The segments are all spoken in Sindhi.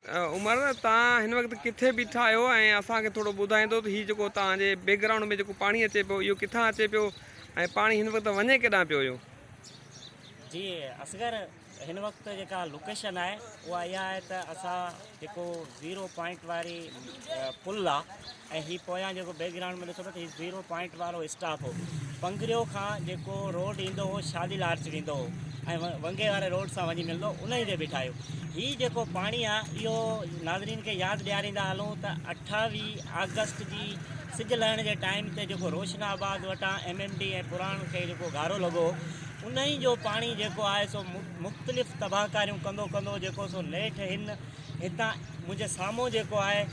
عمر توهان هن وقت ڪٿي بيٺا آهيو ۽ اسان کي ٿورو ٻڌائيندو ته هي جيڪو توهان جي بيڪ گرائونڊ ۾ جيڪو پاڻي اچي پيو اهو ڪٿان اچي پيو ۽ پاڻي هن وقت وڃي ڪيڏانهن پيو اهو. جي اصغر هن وقت جيڪا لوڪيشن آهي اها اها آهي ته اسان جيڪو زيرو پوائنٽ واري پل آ ۽ هي پويان جيڪو بيڪ گرائونڊ ۾ ڏسو پيا ته هي زيرو پوائنٽ وارو اسٽاپ هو پنگريو کان جيڪو روڊ ايندو هو شادي لارچ ويندو هو ۽ ونگي واري روڊ سان وڃي ملندو هو انهي تي بيٺا آهيو هي جيڪو پاڻي آهي اهو ناظرين کي ياد ڏياريندا هلون ته 28 آگسٽ جي سج لهڻ جي ٽائيم تي جيڪو روشن آباد وٽان ايم ايم ڊي ۽ پراڻ کي جيڪو گهارو لڳو هو انهي جو پاڻي جيڪو آهي سو مختلف تباهڪاريون ڪندو ڪندو جيڪو سو نيٺ هن هتان منهنجي سامهون جيڪو آهي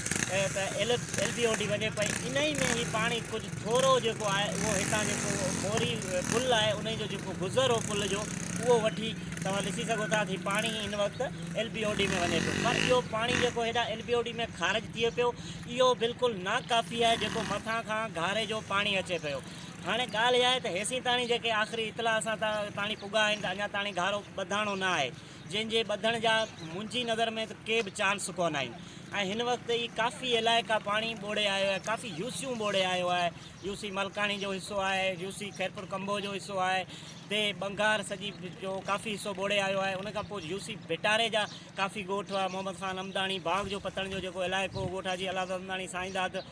ته ايل بي او ڊي وڃي پئي انهي ۾ هي پاڻي ڪجهه ٿورو جيڪو آهي اهو هتان جيڪو موري پل آهي انهي جو جيڪو گذر هو پل جو اهو وٺي توهان ڏسي سگهو ٿا ته هي پاڻي هن وقت ايل بي او ڊي ۾ وڃي پيو پر اهو پاڻي جيڪو هيڏانهن ايل بي او ڊي ۾ خارج ٿئي پيو اهو بلڪل ناڪافي آهي جيڪو مٿان کان گهاري جو پاڻي اچي پيو هاڻي ڳالهه اها آهي ته هيسين تاڻي جيڪي آخري اطلاع اسان تاڻي پڳا آهن ته اڃا تاڻي گهارو ٻڌاڻو نه آهي جنهن جي ٻڌڻ جا منهنجي نظر ۾ ته ڪي به چانس ڪونه آهن ۽ هن وقت هي ڪافي علائقا پاڻي ٻوڙي آيو آهي ڪافي يوسيون ٻوڙي آيو آهي يوسي ملڪاڻي جو حصو آهي يوسي خيرپور ڪمبو جو حصو آهي the ٻنگار سڄي جو ڪافي حصو ٻوڙي آيو آهي ان کان پوء يوسي ڀٽاري جا ڪافي ڳوٺ هئا محمد خان امداڻي باغ جو پتڻ جو جيڪو علائقو ڳوٺ حاجي الله داد امداڻي سائينداد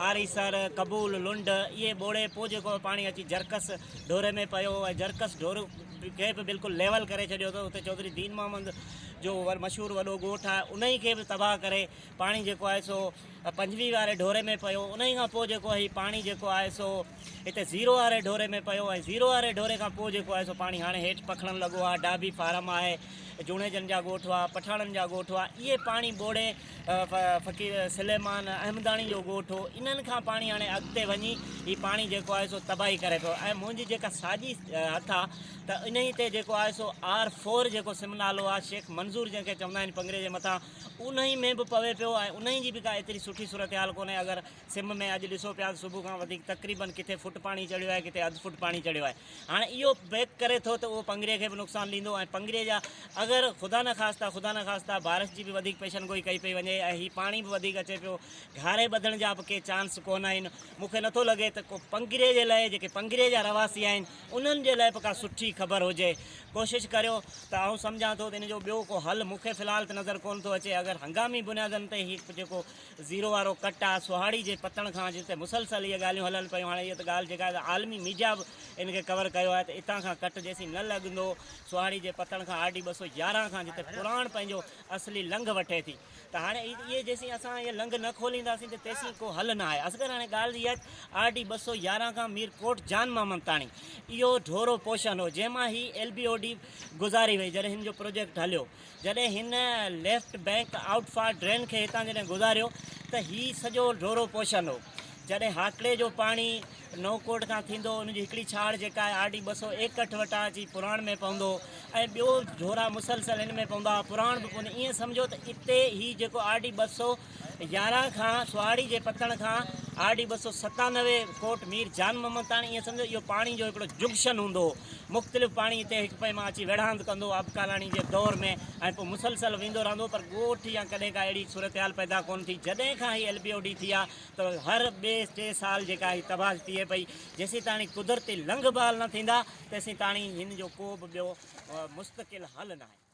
آريسر قبول لنڊ اهي ٻوڙي پوء جيڪو پاڻي اچي جرڪس ڍوري ۾ پيو ۽ جرڪس ڍورو کي به بلڪل ليول ڪري ڇڏيو اٿس اتي چوڌري دين محمد جو مشهور وڏو ڳوٺ آهي انهي کي به تباهه ڪري پاڻي جيڪو آهي سو پنجويهه واري ڍوري ۾ پيو انهي کان پوء جيڪو هي پاڻي جيڪو آهي سو هتي زيرو واري ڍوري ۾ پيو ۽ زيرو واري ڍوري کان پوء جيڪو آهي سو پاڻي هاڻي هيٺ پکڙڻ لڳو آهي ڊاڀي فارم آهي جوڻيجن جا ڳوٺ هئا پٺاڻن جا ڳوٺ هئا اهي پاڻي ٻوڙي فقير سليمان احمداڻي جو ڳوٺ هو انهن کان پاڻي هاڻي اڳتي وڃي هي پاڻي جيڪو آهي سو تباهي ڪري پيو ۽ منهنجي جيڪا ساڄي هٿ آ ته انهي تي جيڪو آهي سو آر فور جيڪو سم نالو آ شيخ منظور جنهن کي چوندا آهن پنگري جي مٿان انهي ۾ به پوي پيو ۽ انهي جي به ڪا ايتري سٺي صورتحال ڪونهي اگر سم ۾ اڄ ڏسو پيا ته صبح کان وڌيڪ تقريبن ڪٿي فٽ پاڻي چڙهيو آهي ڪٿي اڌ فٽ پاڻي چڙهيو آهي هاڻي اهو بيڪ ڪري ٿو ته اهو پنگري کي به نقصان ڏيندو ۽ پنگري جا اگر خدا نخواسته خدا نخواسته بارش جي به وڌيڪ پيشن گوئي ڪئي پئي وڃي ۽ هي پاڻي به وڌيڪ اچي پيو گهاري ٻڌڻ جا به ڪي چانس ڪونه آهن مون کي نٿو لڳي ته ڪو پنگري جي لاء جيڪي پنگري جا رهواسي آهن انهن جي لاء به ڪا سٺي خبر هجي ڪوشش ڪريو ته آئون سمجهان ٿو ته ان جو ٻيو ڪو حل مون کي في الحال ته نظر ڪونه ٿو اچي اگر هنگامي بنيادن تي هي جيڪو زيرو وارو ڪٽ آ سهاڙي جي پتڻ کان جتي مسلسل اهي ڳالهيون هلن پيون هاڻي اها ته ڳالهه جيڪا آهي ته عالمي ميڊيا به ان کي ڪور ڪيو آهي ته اتان کان ڪٽ جيسين نه لڳندو سهاڙي جي پتڻ کان آر ڊي 211 کان جتي پراڻ پنهنجو اصلي لنگهه وٺي ٿي ته هاڻي اهي جيسين اسان اهي لنگهه نه کولينداسين ته تيسين ڪو حل نه آهي اصغر هاڻي ڳالهه اها آهي ته آر ڊي 211 کان مير ڪوٽ جان محمد تاڻي اهو ڍورو پوشن هو جنهن مان هي ايل بي او ڊي گذاري وئي جڏهن هن جو پروجيڪٽ هليو جڏهن هن left bank outfall drain کي هتان جڏهن گذاريو ته هي سڄو ڍورو پوشن هو. جڏهن هاڪڙي جو پاڻي نئون ڪوٽ کان ٿيندو ان جي هڪڙي ڇاڙ جيڪا آهي آر ڊي 261 وٽان اچي پراڻ ۾ پوندو ۽ ٻيو ڍورا مسلسل هن ۾ پوندا هئا پراڻ به پوندي ائين سمجهو ته اتي هي جيڪو آر ڊي 211 کان سهاڙي جي پتڻ کان آر ڊي 297 ڪوٽ مير جان محمد تاڻي ائين سمجهو اهو پاڻي جو هڪڙو جنڪشن هوندو هو مختلف پاڻي هتي هڪ پئي مان اچي ويڙهاند ڪندو هو آبڪالاڻي جي دور ۾ ۽ پوء مسلسل ويندو رهندو هو پر ڳوٺ يا ڪڏهن ڪا اهڙي صورتحال پيدا ڪونه ٿي جڏهن کان هي ايل بي او ڊي ٿي آ ته هر ٻئي ٽئي سال جيڪا هي تباهه ٿئي پئي جيسين تاڻي قدرتي لنگهه بحال نه ٿيندا تيسين تاڻي هن جو ڪو به ٻيو مستقل حل ناهي.